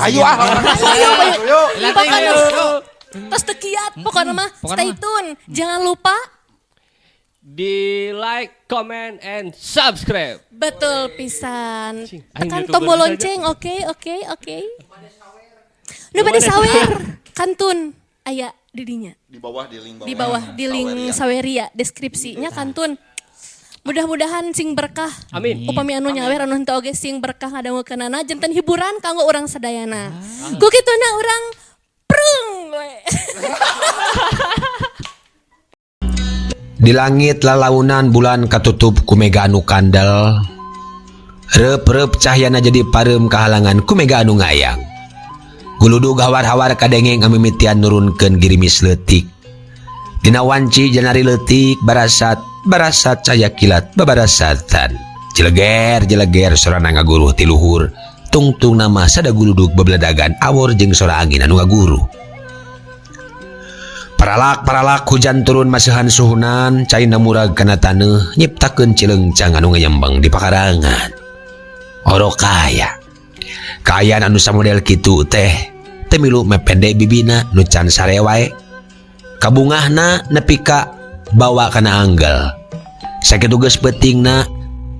Ayo ah. Ayo, ayo. Pokoknya tos teu kiat, pokoknya mah stay tune. Jangan lupa di like, comment, and subscribe. Betul pisan. Tekan tombol lonceng, oke, oke, oke. Nu bade sawer, kantun aya di dinya. Di bawah di link bawah. Di bawah di link Saweria, deskripsinya kantun. Mudah-mudahan sing berkah. Amin. Upami anu nyawer anu henteu oge sing berkah ngadangukeunana janten hiburan kanggo urang sadayana. Ku kituna urang prung we. Di langit lalaunan bulan katutup ku mega anu kandel. Reup-reup cahyana jadi pareum kahalangan ku mega anu ngayang. Guludug hawar-hawar kadenge ngamimitian nurunkeun girimis leutik. Dina wanci janari leutik barasat barasat cahaya kilat babarasatan. Jeleger jeleger sorana ngaguruh ti luhur. Tungtung nama sada guludug bebeledagan awor jeung sora angin anu ngaguruh. Paralak-paralak hujan turun masihan suhunan caina murag kana taneuh nyiptakeun cileungcang anu ngayembeng di pakarangan. Oro kaya. Kaayaan anu samodel kitu teh teu milu mepende bibina nu can sare wae. Kabungahna nepi ka bawa kana anggel. Sakitu geus peutingna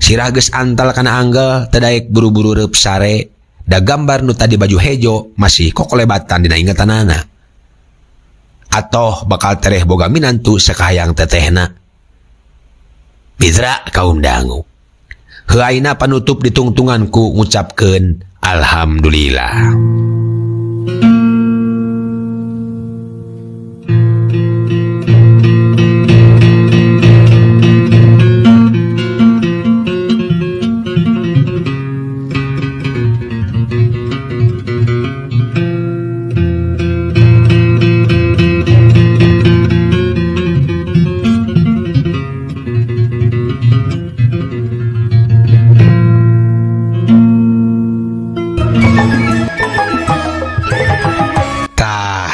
sirah geus antal kana anggel teu daek buru-buru reup sare da gambar nu tadi baju hejo masih kokolebatan dina ingetanana. Atoh bakal tereh boga minantu sakahayang tetehna. Mitra kaum dangu. Heuaina panutup ditungtunganku ngucapkeun alhamdulillah.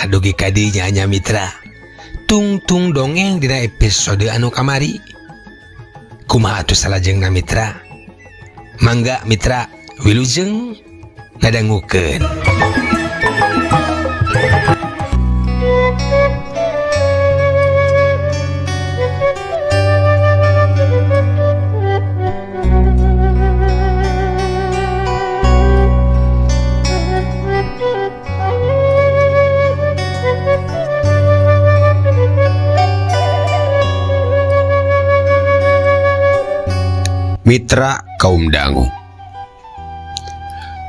Dugi kadinya nya mitra tungtung dongeng dina episode anu kamari. Kumaha atuh salajengna mitra? Mangga mitra wilujeng ngadangukeun. Mitra kaum dangu.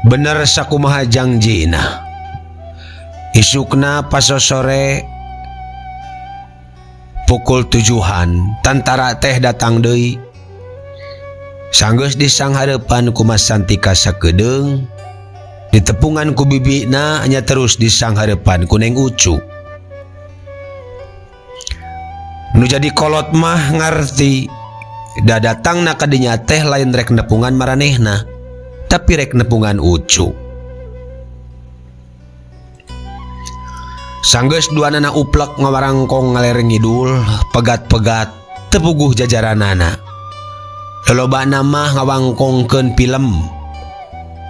Bener sakumaha jangjina. Isukna pasosore pukul 7-an tantara teh datang deui. Sanggeus disanghareupan ku Mas Santika sakedeung, ditepungan ku bibina nya terus disanghareupan ku Neng Ucu. Nu jadi kolot mah ngarti. Da datangna ka dinya teh lain rek nepungan maranehna, tapi rek nepungan Ucu. Sanggeus duanana uplek ngawarangkong ngaler ngidul, pegat-pegat tepuguh jajaranana. Lolobana mah ngawangkongkeun film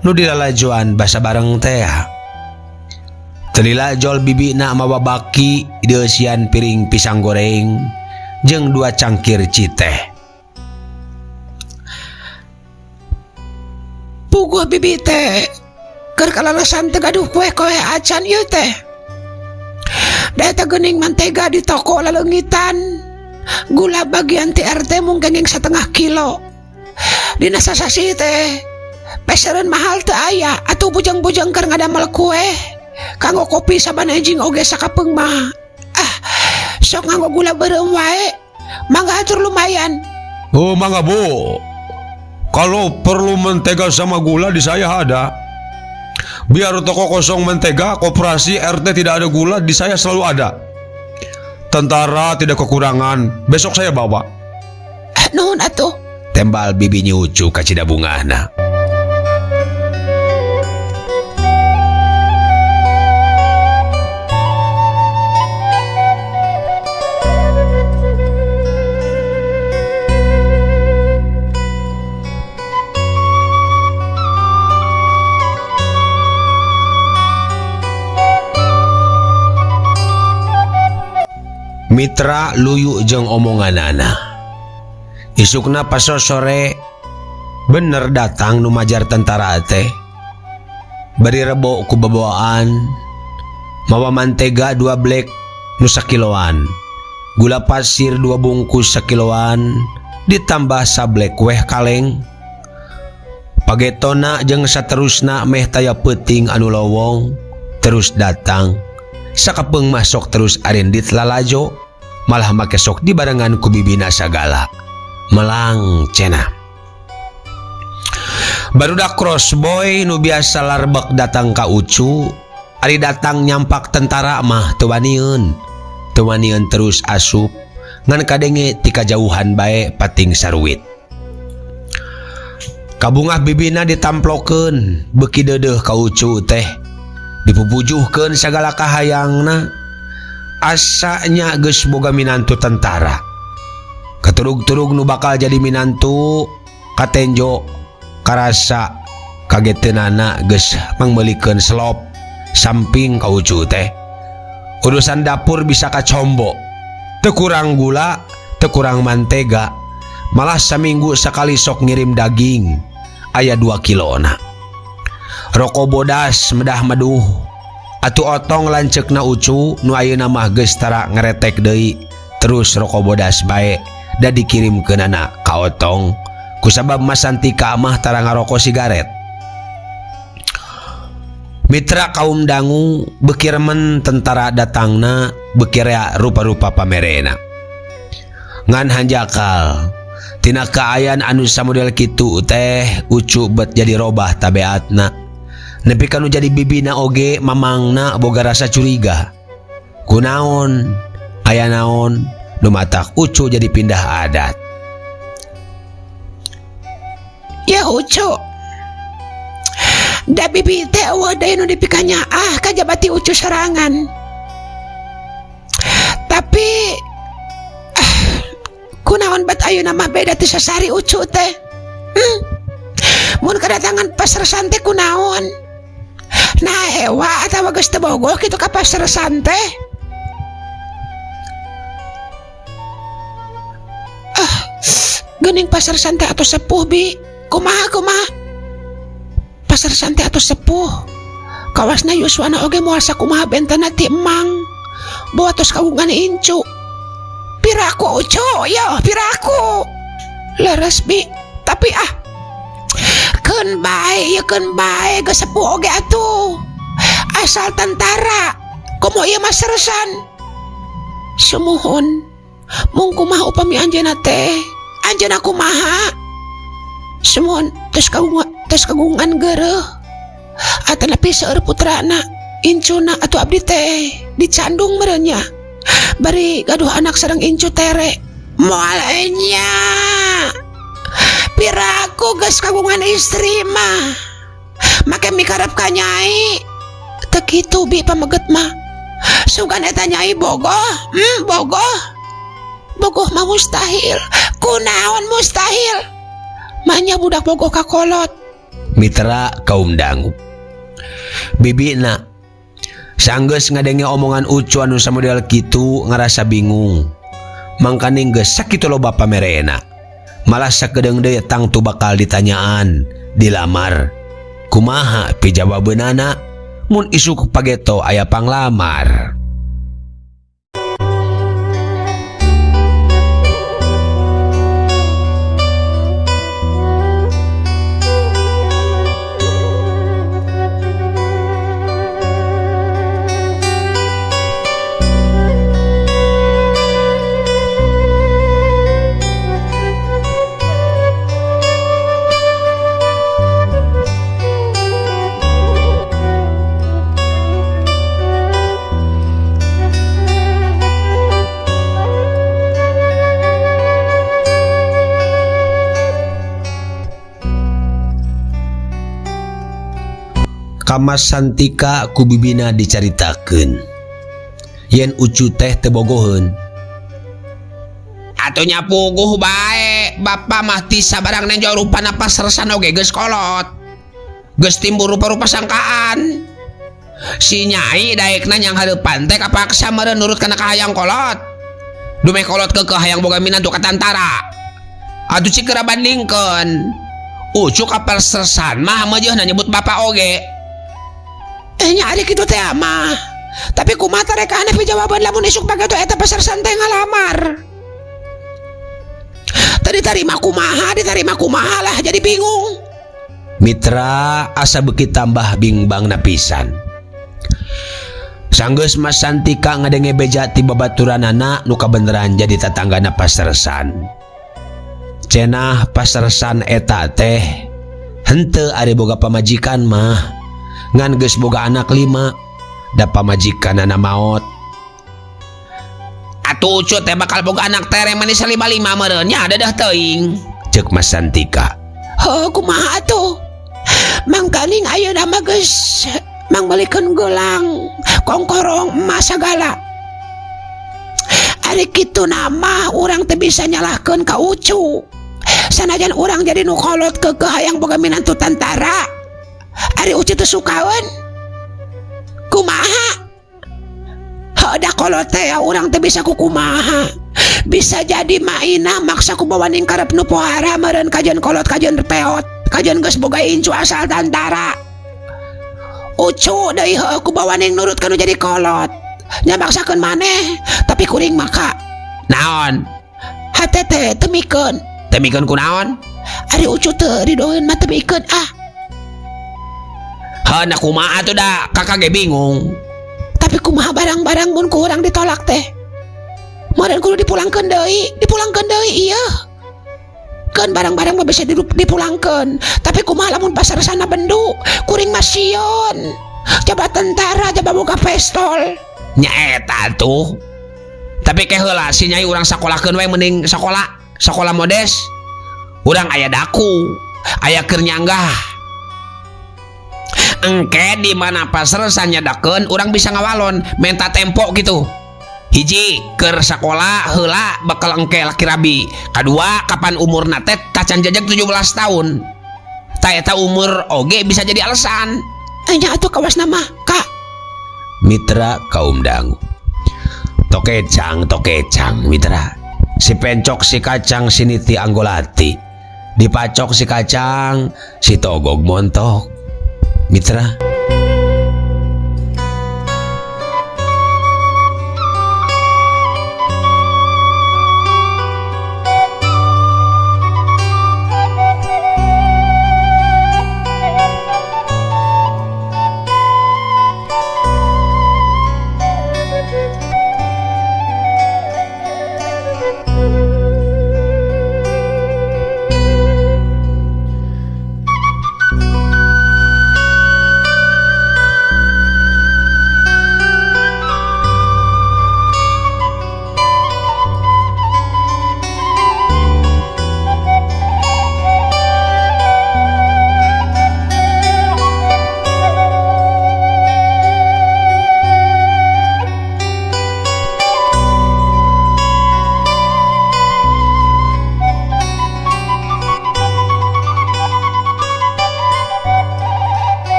nu dilalajoan basa bareng teh. Telila jol bibina mawa baki dieusian piring pisang goreng jeung 2 cangkir citeh. Puguh bibi teh keur kalalasan teu gaduh kue-kue acan ieu teh. Da eta geuning mantega di toko laleungitan. Gula bagian TRT mung kenging 1,5 kilo. Dina sasasi teh pesereun mahal teu aya atuh bujang-bujang keur ngadamel kue. Kanggo kopi saban enjing oge sakapeung mah. Ah, sok nganggo gula beureum wae. Mangga atur lumayan. Oh, mangga Bu. Kalau perlu mentega sama gula di saya ada. Biar toko kosong mentega, koperasi RT tidak ada gula, di saya selalu ada. Tentara tidak kekurangan, besok saya bawa. Nuhun atuh. Tembal bibi nyucu kacida bungahna. Mitra luyu jeung omonganana. Isukna pasosore bener datang nu majar tentara teh. Bari rebo ku babawaan, mawa mantega 2 blek nu sakiloan, gula pasir 2 bungkus sakiloan, ditambah sablek weh kaleng. Pagetona jeung saterusna meh taya peuting anu lowong terus datang. Sakapeung mah sok terus arindit lalajo, malah make sok dibarengan ku bibina sagala. Melang cenah. Barudak crossboy nu biasa larbek datang ka Ucu, ari datang nyampak tentara mah teu wanieun. Teu wanieun terus asup, ngan kadenge ti kajauhan bae pating saruit. Kabungah bibina ditamplokeun, beuki deudeuh ka Ucu teh. Dipupujuhkeun sagala kahayangna, asanya geus boga minantu tentara. Katurug-turug nu bakal jadi minantu katenjo karasa kageteunana geus mangmeulikeun selop samping ka Ucu teh. Urusan dapur bisa kacombo, teu kurang gula, teu kurang mantega, malah saminggu sakali sok ngirim daging aya 2 kilona. Roko bodas medah meduh atuh otong lanceukna Ucu nu ayeuna mah geus tara ngeretek deui, terus roko bodas bae da dikirimkeunana ka otong kusabab Masantika mah tara ngaroko sigaret. Mitra kaum dangu beuki remen tentara datangna, beuki rea rupa-rupa pamerena. Ngan hanjakal tina kaayaan anu samodel kitu teh Ucu bet jadi robah tabeatna. Nepi ka nu jadi bibina oge mamangna boga rasa curiga. Kunaon aya naon nu matak Ucu jadi pindah adat. Ya Ucu, da bibi teh eueuh deui nu dipikanyaah kajabati Ucu sorangan. Tapi kunaon bat ayeuna mah beda ti sasari Ucu teh. Mun kedatangan pasar sante kunaon? Nah hewa atawa geus teu bogoh kitu ka pasar sante. Geuning pasar sante atau sepuh bi. Kumaha kumaha? Pasar sante atau sepuh. Kawasna yuswana oge moal sakumaha bentana ti emang. Bawa tos kagungan incu. Piraku Ucu, yo piraku. Leres bi, tapi keun bae, ieu keun bae geus sepuh oge atuh. Asal tentara, komo ieu mah sersan. Sumuhun, mung kumaha upami anjeunna teh? Anjeunna kumaha? Sumuhun tos kagungan geureuh. Atanapi seueur putrana, incuna atuh abdi teh dicandung meureun nya. Bari gaduh anak sareng incu tere. Moal enya. Piraku geus kagungan istri mah. Make mikarep ka nyai. Teu kitu bi pameget mah. Sugan eta nyai bogoh, bogoh. Bogoh mah mustahil. Kunaon mustahil? Manya budak bogoh ka kolot. Mitra kaum dangu. Bibina sanggeus ngadenge omongan Ucu anu samodel kitu ngarasa bingung. Mangkaning geus sakitu loba pamerena. Malah sakedeung deui tangtu bakal ditanyaan, dilamar. Kumaha pijawabeunana mun isuk pageto aya panglamar. Kamas Santika ku bibina dicaritakeun yen Ucu teh teu bogoheun. Atuh nya puguh bae, bapa mah ti sabarang nenjo rupana pasarsan oge geus kolot. Geus timbul rupa-rupa sangkaan. Si nyai daekna nyang hareupan teh kapaksa meureun nurut kana kahayang kolot. Dumeh kolot keukeuh hayang boga minantu ka tantara. Atuh cik geura bandingkeun. Ucu ka Pasersan mah meujeuhna nyebut bapa oge. Nya ari kitu teh mah. Tapi kumaha tarekahna pijawaban lamun isuk bageto eta Pasersan teh ngalamar. Tadi tarima kumaha, diterima kumaha lah jadi bingung. Mitra asa beuki tambah bingbangna pisan. Sanggeus Mas Santika ngadenge beja ti babaturanana nu kabeneran jadi tatanggana Pasersan. Cenah Pasersan eta teh henteu ari boga pamajikan mah ngan geus boga anak 5 da pamajikanana maot. Atuh Ucu teh bakal boga anak tereng manis 5-5 meureun nya dadah teuing. Ceuk Mas Santika. Heuh kumaha atuh? Mangkaning ayeuna mah geus mangmeulikeun gelang, kongkorong emas sagala. Ari kitu nama urang teh bisa nyalahkeun ka Ucu. Sanajan urang jadi nu kolot keukeuh hayang boga minantu tantara. Ari Ucu teh sukaeun. Kumaha? Heuh da kolot teh urang teh bisa kukumaha. Bisa jadi maina maksa ku bawaning karep nu pohara meureun kajeun kolot kajeun peot, kajeun geus boga incu asal tantara. Ucu deui heuh ku bawaning nurut kanu jadi kolot. Nya maksakeun maneh, tapi kuring maka naon? Hate teh teu mikeun. Teu mikeun ku naon? Ari Ucu teu ridoeun mah teu mikeun ah. Heuh na kumaha atuh da kakak ge bingung. Tapi kumaha barang-barang mun ku urang ditolak teh? Meureun kudu dipulangkeun deui, dipulangkeun deui ieu. Keun barang-barang mah bisa dipulangkeun, tapi kumaha lamun pasar sana bendu, kuring mah sieun. Coba tentara, coba boga pistol. Nya eta tuh. Tapi ke heula si nyai urang sakolahkeun we mending sakola, sakola modes. Urang aya daku, aya keur nyanggah. Engke di mana pasar sanyadakeun urang bisa ngawalon, menta tempo gitu. Hiji keur sakola heula bakal engke laki rabi. Kadua kapan umurna teh tacan jajak 17 tahun. Ta eta umur oge bisa jadi alasan. Nya atuh kawas nama, Kak. Mitra kaum dangu. Tokecang, tokecang mitra. Si pencok si kacang si niti anggolati. Dipacok si kacang, si togog montok. Mitra.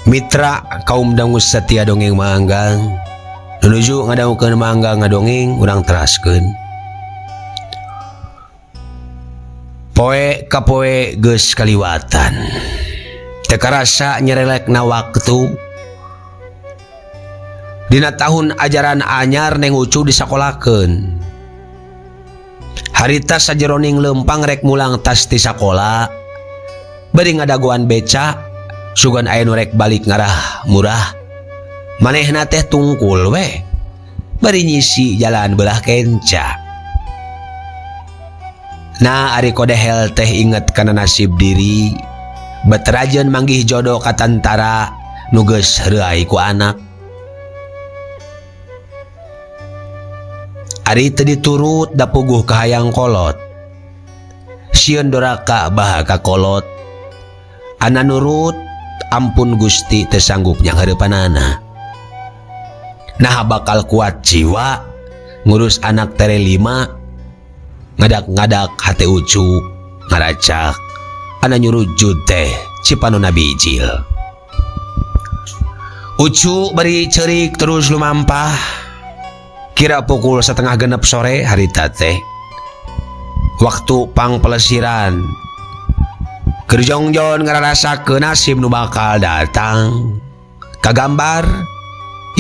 Mitra kaum dangu setia dongeng Manggang nuju ngadangukeun Manggang ngadongeng urang teraskeun. Poe ka poe geus kaliwatan. Teu karasa nyerelekna waktu. Dina tahun ajaran anyar Neng Ucu disakolakeun. Harita sajeroning lempang rek mulang tas ti sakola. Bari ngadagoan beca sugan aya nu rek balik ngarah murah. Manehna teh tungkul we. Bari nyisi jalan belah kenca. Nah ari kodehel teh inget kana nasib diri. Beterajeun manggih jodoh ka tantara nu geus reuai ku anak. Ari teu diturut da puguh kahayang kolot. Sieun doraka baha ka kolot. Ana nurut ampun Gusti teu sanggup nyanghareupanana. Nah bakal kuat jiwa ngurus anak tere 5 ngadak-ngadak hate Ucu ngaracak ana nyurujud teh cipanona bijil. Ucu bari ceurik terus lumampah. Kira pukul 5.30 sore harita teh. Waktu pang pelesiran. Keur jongjon ngararasakeun nasib nu bakal datang. Kagambar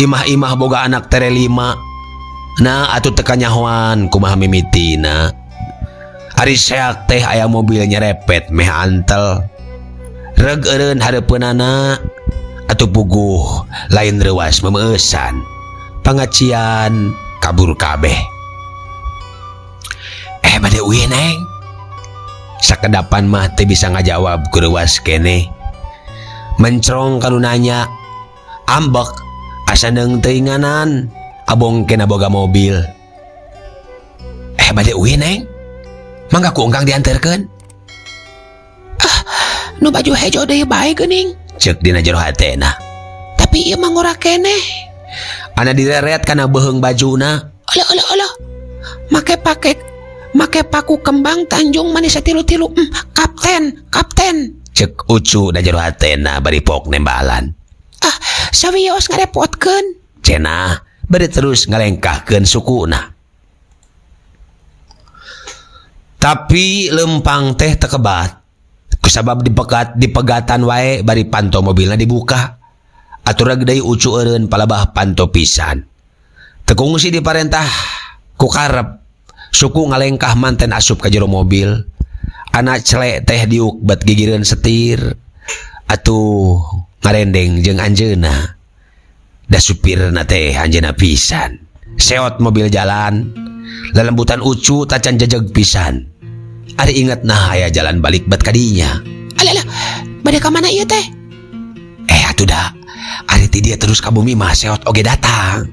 imah-imah boga anak tere 5. Nah atuh teu kanyahoan kumaha mimitina. Ari seak teh aya mobil nyerepet meh antel. Reg eureun hareupeunana atuh puguh lain reuas memeusan. Pangacian kabur kabeh. Bade uih neng. Sakedapan mah teu bisa ngajawab ku reuas keneh. Mencrong kanu nanya. Ambek asa neung teuinganan. Abong kena boga mobil. Bade uih neng. Mangga ku ongkang dianterkeun. Ah, nu baju hejo deui bae geuning. Ceuk dina jero hatena. Tapi ieu mah ngora keneh. Ana direret kana beuheung bajuna. Alah alah alah. Make pake make paku kembang Tanjung manis tilu-tilu. Kapten, kapten. Ceuk Ucu da jero hatena bari pok nembalan. Ah, sawios ngarepotkeun. Cenah bari terus ngalengkahkeun sukuna. Tapi lempang teh tekebat. Kusabab dipegatan wae bari panto mobilna dibuka. Atur deui Ucu eureun palabah panto pisan. Teu kungsi diparentah ku karep. Suku ngalengkah manten asup ka jero mobil. Anak celek teh diuk bet gigireun setir. Atuh ngarendeng jeung anjeunna. Da supirna teh anjeunna pisan. Seot mobil jalan. Lelembutan Ucu tacan jejeg pisan. Ari inget nah aya jalan balik bet kadinya. Alah alah, bade ka mana ieu teh? Atuh da. Ari ti dia terus ka bumi mah seot oge datang.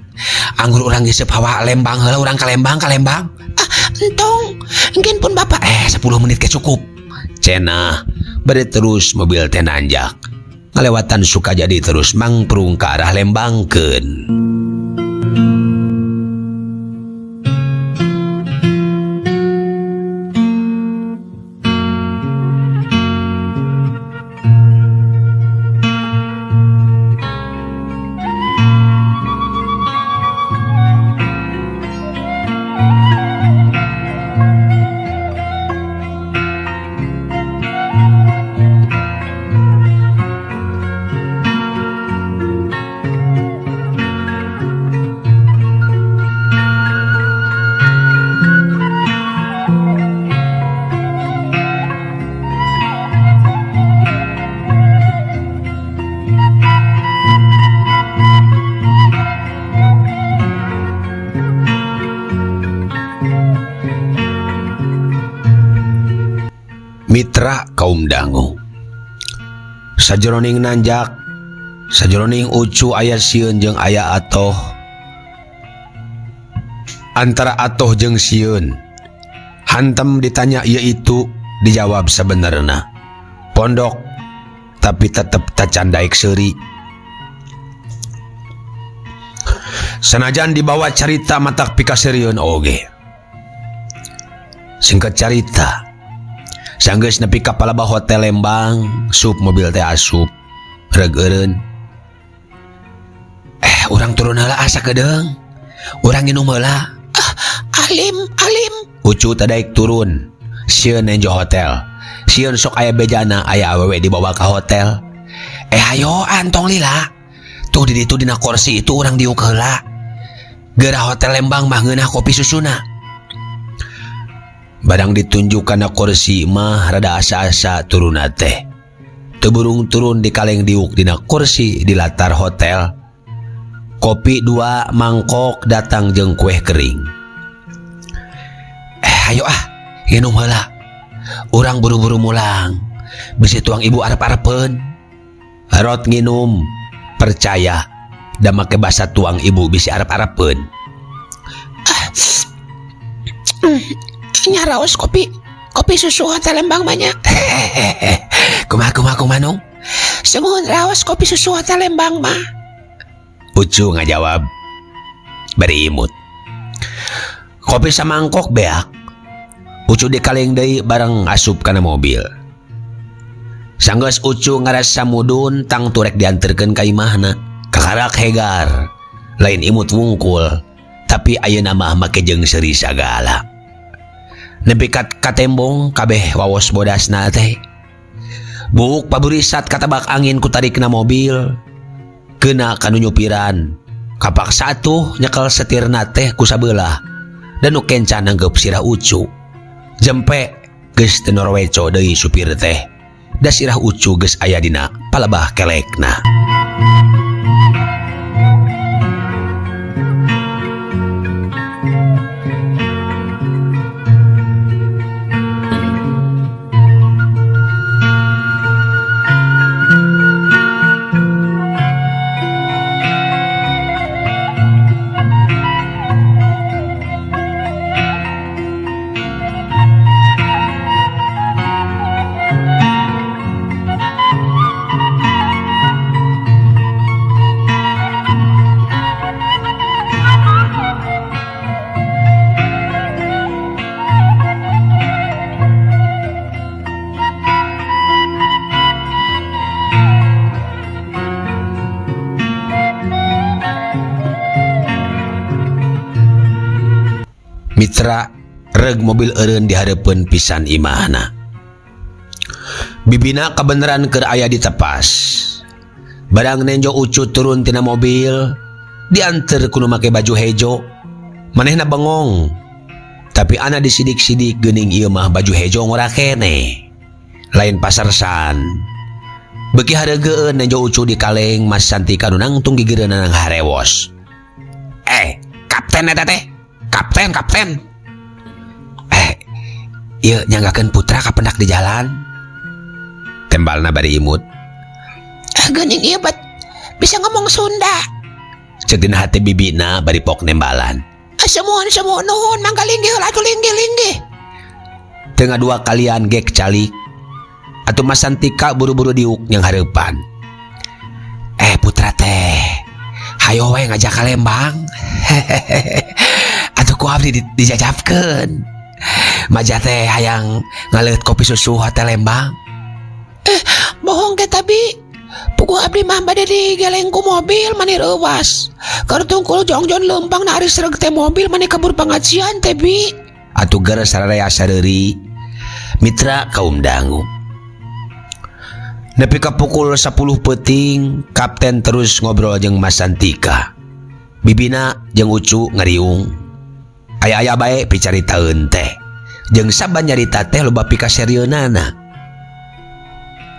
Anggur urang ngiseup hawa Lembang heula urang ka Lembang, ka Lembang. Ah, entong. Engkin pun bapak. 10 menit ke cukup. Cenah, bade terus mobil teh nanjak. Ngalewatan Sukajadi terus mangprung ka arah Lembangkeun. Mitra kaum dangu. Sajeroning nanjak, sajeroning Ucu aya sieun jeung aya atoh. Antara atoh jeung sieun, hantem ditanya ieu itu dijawab sebenarna. Pondok tapi tetep tacan daek seuri. Sanajan dibawa carita matak pikaseurieun oge. Singkat carita, sanggeus nepi ka palabah hotel Lembang, sup mobil teh asup, reug eureun. Urang turun heula asa kedeung. Urang nginum heula. Ah, alim, alim. Ucu teh daek turun. Sieun nenjo hotel. Sieun sok aya bejana, aya awewe dibawa ka hotel. Hayo antong lila. Tuh di ditu dina kursi itu urang diuk heula. Geura hotel Lembang mah ngeunah kopi susuna. Barang ditunjuk kana kursi mah rada asa-asa turunna teh. Teu burung turun di kaleng diuk dina kursi di latar hotel. Kopi 2 mangkok datang jeung kue kering. Ayo ah, nginum heula. Urang buru-buru mulang. Bisi tuang ibu arep-arepeun. Rot nginum, percaya da make basa tuang ibu bisi arep-arepeun. Ah. Nyaraos kopi susu hotel Lembang banyak. Hehehe. Kumaha, kumaha, kumaha, Nung? Sungguh raos kopi susu hotel Lembang mah. Ucu ngajawab bari imut. Kopi samangkok beak. Ucu dikaleng deui bareng asup kana mobil. Sanggeus Ucu ngarasa mudun tang turek dianterkeun ka imahna. Kakarak hegar, lain imut wungkul, tapi ayeuna mah make jeung seuri sagala. Nepi ka katembong kabeh wawos bodasna teh. Buuk paburisat katabak angin ku tarikna mobil. Kena kanu nyupiran. Kapaksa atuh nyekel setirna teh ku sabelah. Dan nu kenca nanggep sirah Ucu. Jempe geus teu norweco deui supir teh. Da sirah Ucu geus aya dina palebah kelekna. Mitra reg mobil eureun dihareupeun pisan imahna. Bibina kabeneran keur aya di tepas. Barang nenjo Ucu turun tina mobil, dianter ku nu make baju hejo. Manehna bengong. Tapi ana disidik-sidik geuning ieu mah baju hejo ngora keneh. Lain pasarsan. Beuki hareugeun nenjo Ucu di kaleng Mas Santika nu nangtung gigireunana harewos. Kapten eta teh. Kapten, kapten. Ieu nyanggakeun putra kapendak di jalan. Tembalna bari imut. Geuning ieu bat bisa ngomong Sunda. Ceuk dina hati bibina bari pok nembalan. Semuhun semuhun nuhun mangga linggih heula atuh linggih linggih. Teu ngadua kalian gek calik. Atuh Mas Santika buru-buru diuk nyang hareupan. Putra teh, hayo we ngajak ka Lembang. Atuh ku abdi dijajabkeun. Maja teh hayang ngaleut kopi susu hotel Lembang. Bohong ke tabi. Puguh abdi mah bade digeleng ku mobil mani reuwas. Keur tungkul jongjon leumpang na ari sreg teh mobil mani kabur pangajian teh bi. Atuh ger sararea sareuri. Mitra kaum dangu. Nepi ka pukul 10 peuting, kapten terus ngobrol jeung Mas Santika. Bibina jeung Ucu ngariung. Aya-aya bae picaritaeun teh. Jeung saban nyarita teh loba pikaserieunana.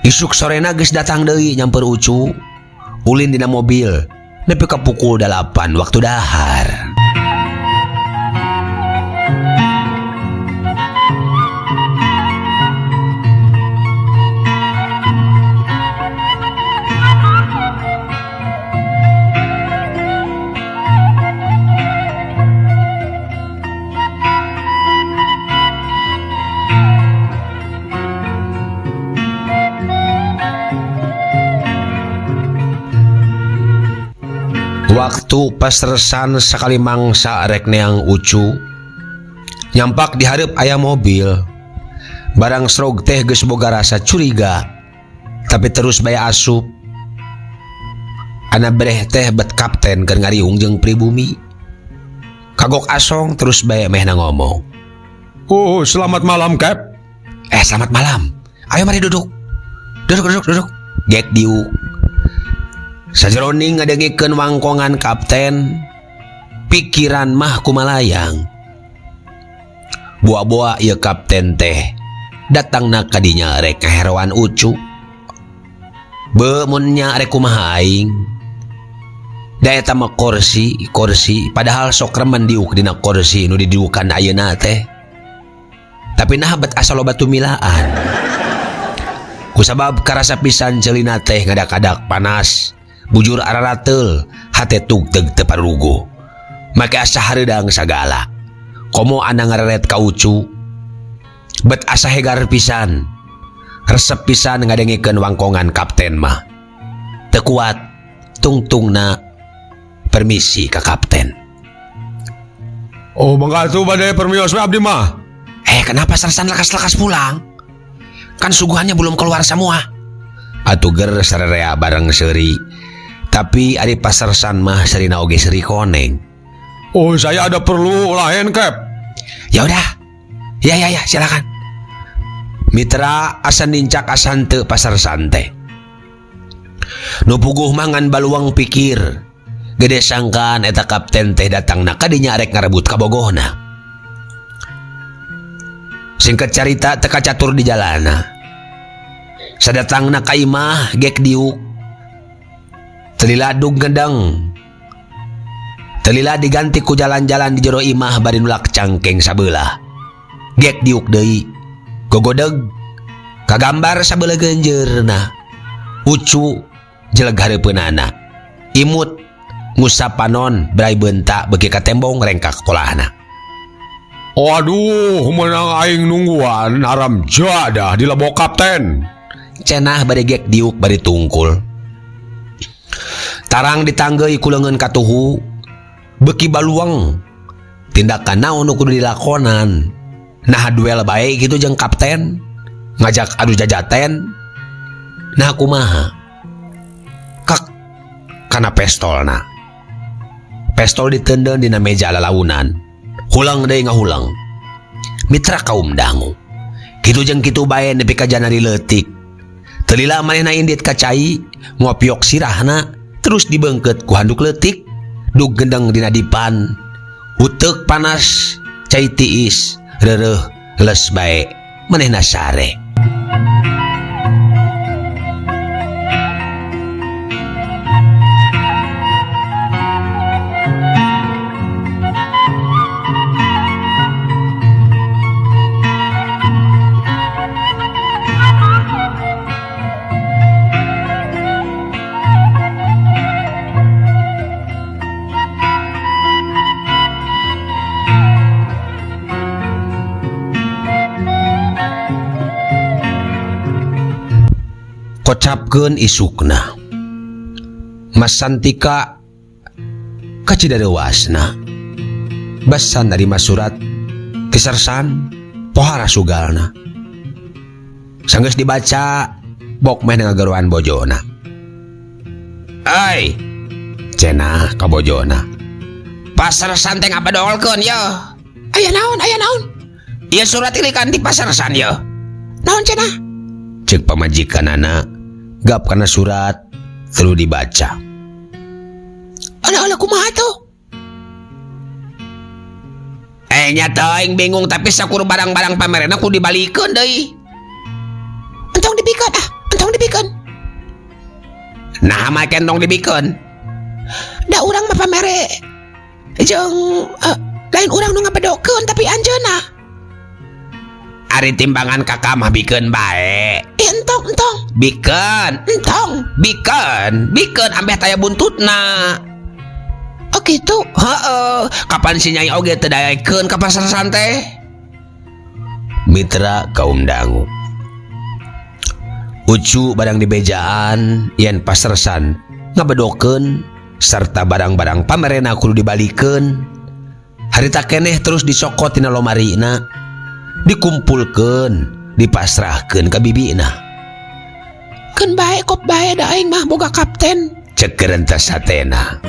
Isuk sorena geus datang deui nyamper Ucu. Ulin dina mobil nepi ka pukul 8 waktu dahar. Waktu pasresan sakali mangsa rek neang Ucu, nyampak dihareup aya mobil. Barang srog teh geus boga rasa curiga, tapi terus bae asup. Ana breh teh bet kapten keur ngariung jeung pribumi. Kagok asong terus bae mehna ngomong. Oh, selamat malam, Kap. Selamat malam. Ayo mari duduk. Duduk, duduk, duduk. Gek diuk. Sajeroning ngadengikeun wangkongan kapten, pikiran mah kumalayang. Boa-boa ieu kapten teh datangna ka dinya rek ngaheroan Ucu. Beuh mun nya rek kumaha aing. Da eta mah kursi, kursi padahal sok remen diuk dina kursi nu didiukan ayeuna teh. Tapi naha bet asa loba tumilaan. Kusabab karasa pisan ceulina teh ngadadak panas. Bujur ararateul, hate tugteg teu paruguh. Make asa hareudang sagala. Komo ana ngareret ka Ucu. Bet asa hegar pisan. Resep pisan ngadengikeun wangkongan kapten mah. Teu kuat tungtungna permisi ka kapten. Oh, mangga atuh bade permios we abdi mah. Kenapa sersan lekas-lekas pulang? Kan suguhannya belum keluar semua. Atuh ger sarerea bareng seuri. Tapi ari pasarsan mah sarina oge seri koneng. Oh, saya ada perlu lain, Kep. Ya udah. Ya ya ya, silakan. Mitra asa nincak asa henteu pasarsan teh. Nu puguh mah ngan baluang pikir. Gede sangkaan eta kapten teh datangna ka dinya arek ngarebut kabogohna. Singkat carita teu kacatur di jalana. Sadatangna ka imah gek diuk. Teu lila dug ngedeng. Teu lila diganti ku jalan-jalan di jero imah bari nulak cangkeng sabelah. Gek diuk deui. Gogodeg kagambar sabelah genjeurna. Ucu jeleg hareupeunana. Imut ngusap panon brai beunta beuki ka tembong rengkak kolahna. Waduh, menang aing nungguan haram jadah di lebok kapten. Cenah bari gek diuk bari tungkul. Tarang ditanggeui ku leungeun katuhu beuki baluang. Tindakan naon nu kudu dilakonan. Nah duel bae kitu jeung kapten, ngajak adu jajaten. Nah kumaha? Kak kana pestolna. Pestol diteundeun dina meja lalaunan. Hulang deui ngahulang. Mitra kaum dangu. Kitu jeung kitu bae nepi ka janari leutik. Teu lila manehna indit ka cai, ngopiok sirahna, terus dibeungkeut ku handuk leutik, dug gendeng dina dipan. Uteuk panas, cai tiis, reureuh les bae, manehna sare. Kocapkeun isukna. Mas Santika kacidareuasna. Basan narima surat ti sersan pohara sugalna. Sanggeus dibaca bok meh ngagaruan bojona. Ai, cenah ka bojona. Pasar san teh ngabadolkeun ye. Aya naon, aya naon? Ieu surat ilikan di pasar san ye. Naon cenah? Ceuk pamajikanana gap kana surat telu dibaca. Alah, alah, kumaha tuh? Nya teuing bingung tapi sakur barang-barang pamerena kudu dibalikeun deui. Entong dibikeun ah, entong dibikeun. Nah, mah entong dibikeun. Da urang mah pamere jeung lain urang nu ngabedokeun tapi anjeunna. Ari timbangan kakak mah bikeun bae. Entong, entong. Bikeun. Entong. Bikeun, bikeun ambeh taya buntutna. Oh gitu. Heeh, kapan si Nyai oge teu daekeun ka pasar santai? Mitra kaum dangu. Ucu barang dibejaan yen pasarsan ngabedokeun serta barang-barang pamerena kudu dibalikeun. Harita keneh terus dicokot tina lomarina, dikumpulkeun, dipasrahkeun ka bibina. Keun bae kop bae da aing mah boga kapten. Cek gerentas hatena.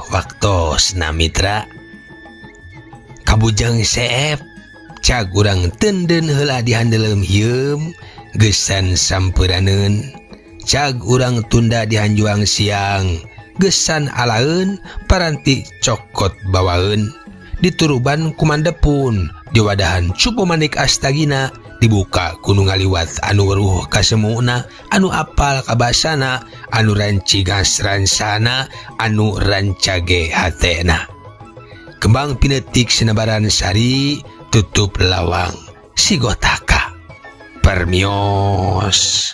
Waktosna mitra kabujang seep cag urang tenden heula di handeuleum hieum geusan sampeunaneun cag urang tunda di hanjuang siang geusan alaeun paranti cokot bawaeun dituruban kumandepun diwadahan cupu manik astagina Dibuka ku nu ngaliwat anu weruh kasemuna, anu apal kabasana, anu rancigas ransana, anu rancage hatena. Kembang pinetik sinebaran sari, tutup lawang sigotaka. Permios.